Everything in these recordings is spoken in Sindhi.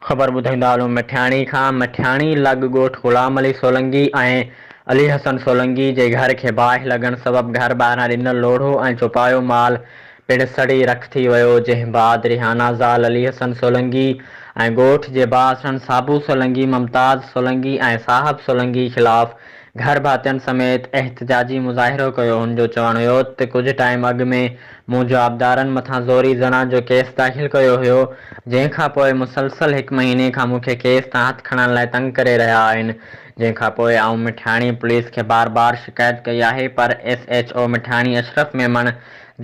خبر ٻڌائيندا هلون مٺياڻي کان مٺياڻي لڳ ڳوٺ غلام علي سولنگي ۽ علي حسن سولنگي جي گهر کي باهه لڳڻ سبب گهر ٻاهران ڏنل لوڙهو ۽ چوپايو مال پڻ سڙي رک ٿي ويو جنهن بعد ريحانه زال علي حسن سولنگي ۽ ڳوٺ جي بااثرن صابو سولنگي، ممتاز سولنگي ۽ صاحب سولنگي خلاف گهر ڀاتين سميت احتجاجي مظاهرو ڪيو هن جو چوڻ هيو ته ڪجهه ٽائيم اڳ ۾ مون جوابدارن مٿان زوري زنا جو ڪيس داخل ڪيو هيو جنهن کان پوء مسلسل هڪ مهيني کان مون کي ڪيس تان هٿ کڻڻ لاء تنگ ڪري رهيا آهن جنهن کان پوء آئون مٺياڻي پوليس کي بار بار شڪايت ڪئي آهي پر S H O Mithiani Ashraf Memon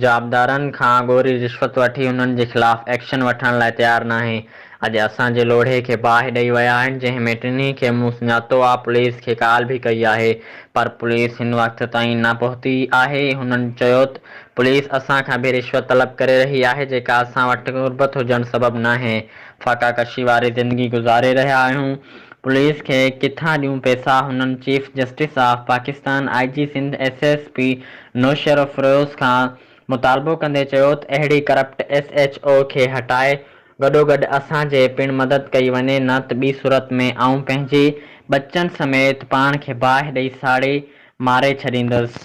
جوابدارن کان ڳوري رشوت وٺي انهن جي خلاف ايڪشن وٺڻ لاء تيار ناهي. اڄ اسان جي لوڙهي کي باهه ڏئي ويا آهن جنهن ۾ ٽنهي کي مون سڃاتو آ پوليس کي ڪال به ڪئي آهي پر پوليس هن وقت تائين نه پهتي آهي هنن چيو ته پوليس اسان کان به رشوت طلب ڪري رهي آهي جيڪا اسان وٽ غربت هجڻ سبب ناهي فاقا ڪشي واري زندگي گذاري رهيا آهيون پوليس کي ڪٿان ڏيون پئسا هنن chief justice of Pakistan I G Sindh S S P Naushahro Feroze کان مطالبو ڪندي چيو ته اهڙي ڪرپٽ ايس ايڇ او کي هٽائي گڏوگڏ اسان جي پڻ مدد ڪئي وڃي نه ته ٻي صورت ۾ آئون پنهنجي ٻچن سميت پاڻ کي باهه ڏئي ساڙي ماري ڇڏيندس.